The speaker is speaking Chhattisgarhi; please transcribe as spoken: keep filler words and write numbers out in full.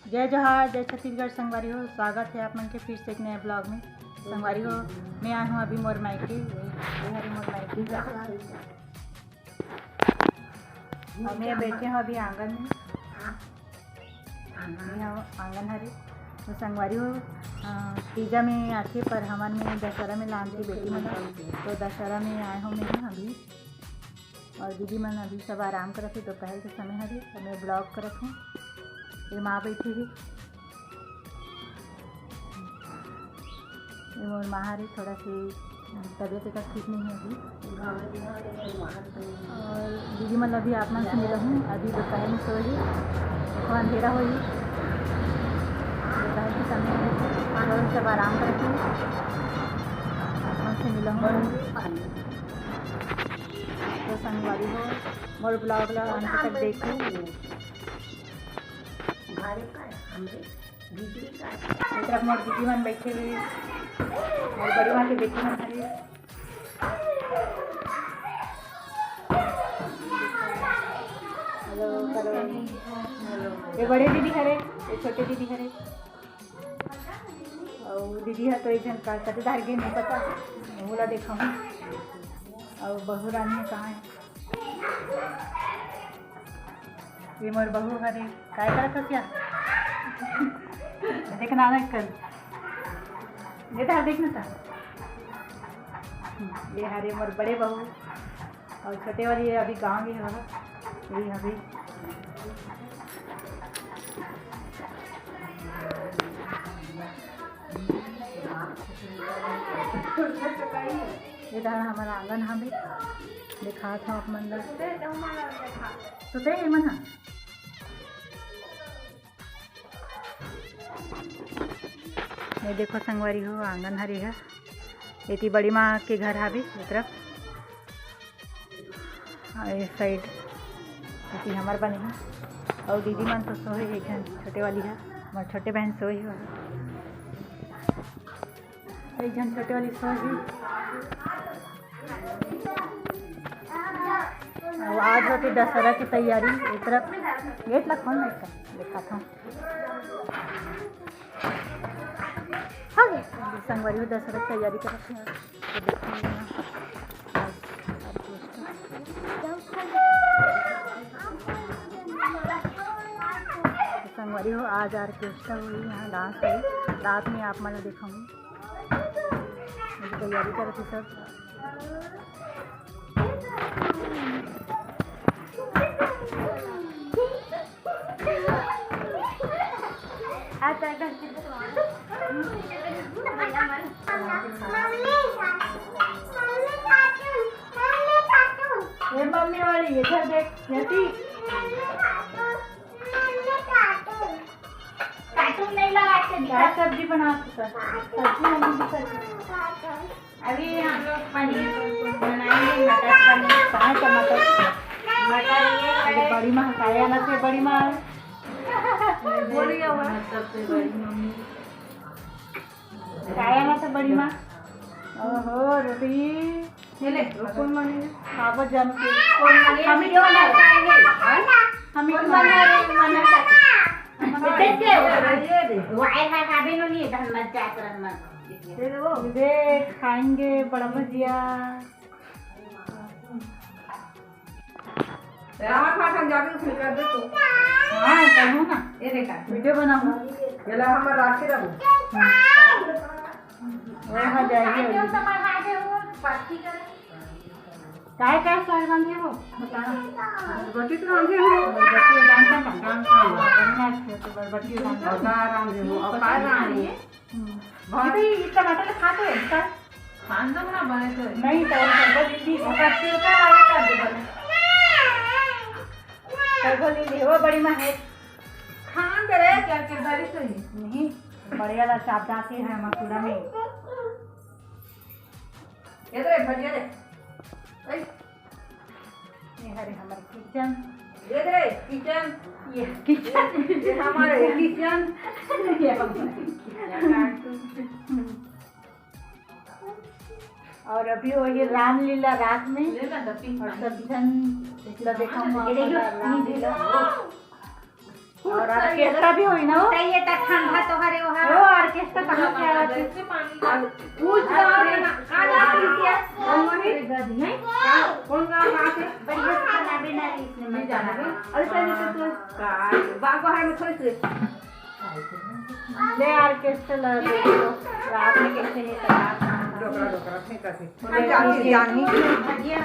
जय जोहार, जय छत्तीसगढ़ संगवारी हो, स्वागत है आप मन के फिर से एक नए vlog में। संगवारी हो, मैं आए हूँ अभी मोर मायके, ये, ये हरे मोर मायके। और मैं बैठे हूँ अभी आंगन में, ये आंगन हरे। तो संगवारी हो, अ, तीजा में आथे पर हमर में दशहरा में लानथे बेटी मन, तो दशहरा में आए हूँ मैं अभी। और दीदी मन अभी सब आराम करत हे, दोपहर के समय हरे, तो मैं vlog करत हूँ। ये माँ बैठी है, ये मोर माँ हरे, थोड़ा से तबीयत एकर ठीक नहीं है अभी। और दीदी मन अभी आप मन से मिला हूँ, अभी दोपहर में सोए ही, थोड़ा अंधेरा हो ही, दोपहर के समय है, और सब आराम करत हे, आप मन से मिला हूँ। तो संगवारी हो, मोर vlog ला अंत तक देखो। एक तरफ मोर दीदी मन बैठे हुए, मोर बड़ी माँ के बेटी मन हरे। हेलो करो। ये बड़े दीदी हरे, ये छोटे दीदी हरे। अउ दीदी ह तो एक झन का कति धार गे नहीं पता, ओला देखाऊँ। अउ बहू रानी ह कहाँ है? ये मोर बहू हरे, काय करत हस या? देख ना, ना कर। ये तो देख ना ता। ये हरे मोर बड़े बहू, और छोटे वाली ये अभी गाँव में है, ये अभी। ये डहर हमर आंगन हवे, दिखात हव आप मन ला। सुते हे मन ह। ये देखो संगवारी हो, आंगन हरे ह। एती बड़ी माँ के घर हवे, ये तरफ। हाँ, ये side एती हमर बने हे। अउ दीदी मन तो सोए हे, एक झन छोटे वाली ह, मोर छोटे बहन सोए हे वहाँ। एक झन छोटे वाली सोए हे। अउ आज होथे दशहरा के तैयारी। एक तरफ गेट ला खोल ना, इसका दिखाता हूँ। हाँ, संगवारी हो दशहरा के तैयारी करत हे। तो देखो यहाँ। संगवारी हो, आज orchestra होही, यहाँ dance होही, रात में आप मन ला देखाऊंगी। अभी तैयारी करत हे सब। ये मम्मी वाली, इधर देख, यति। कार्टून नहीं लगा के दिखा। काय सब्जी बना सकता? सब्जी, मम्मी की सब्जी। अभी हम लोग पनीर बनाएंगे, मटर पनीर। कहाँ टमाटर? मटर ये अरे है। बड़ी माँ, काय आना से बड़ी माँ। बोलिए हुआ। सबसे बड़ी मम्मी। काय आना से बड़ी माँ। ओहो, रोटी। ये ले, कौन बनेगा? खाबो जम के। कौन बनेगा? हम ही वीडियो बना रहे हैं। हाँ? हम ही कौन बना रहे हैं? मना कर। देखते हो? ये दे। वो आए हैं, खाबे नो नहीं, धन मत जात रहना। ये दे वो। दे, खाएंगे बड़ा भजिया। रावण भाषण जादू से कर दे तू। हाँ, करूँ ना। ये देखा। वीडियो बनाऊँ। ये ला, हमर राखी रहो। हाँ। वो हो जाएगी। जो समझ आ गए वो बात की करे। काय काय साग रांधे हो? बता। बरबटी तो रांधे हो। बरबटी रांधे हो। रांधे हो। बरबटी रांधे हो। और का रांधे हो? और का रांधे हो? हम्म। भात। ये तो ये टमाटर खा तो है, इसका? खान दो ना, बने तो है। नहीं, तो हम तो दीदी, वो का छिलका वाला कर दे बने। तो बोली, "ले, वो बड़ी माँ है।" खान दे रे, क्या किरदारी सही? नहीं, बड़े वाला चाप जाती है मथुरा में। ये दे, भजिया दे। ऐ। ये हरे हमर kitchen। ये दे, kitchen। ये kitchen। ये हमारे kitchen। ये हमारे kitchen। और अभी वो ये रामलीला रात में। ले ला, दस और सब झन ला देखा हुआ ये देखियो, रामलीला। और ऑर्केस्ट्रा भी होई ना हो। तो ये तक ठंडा तो हरे वहाँ। वो ऑर्केस्ट्रा कहाँ से आवा थी? पूछ रहा है ना, कहाँ जा रही थी? कौन वही? नहीं? कहाँ? कौन गाँव कहाँ से? बढ़िया से खाना भी ना रही इसने, मैं जाना है। अरे पहले तो तू का बाप बाहर में थोड़ी सी। ले ऑर्केस्ट्रा ला दे दो। रात में कैसे नहीं तो रात में। डोकरा, डोकरा, फेंका से। जानी, जानी। भजिया।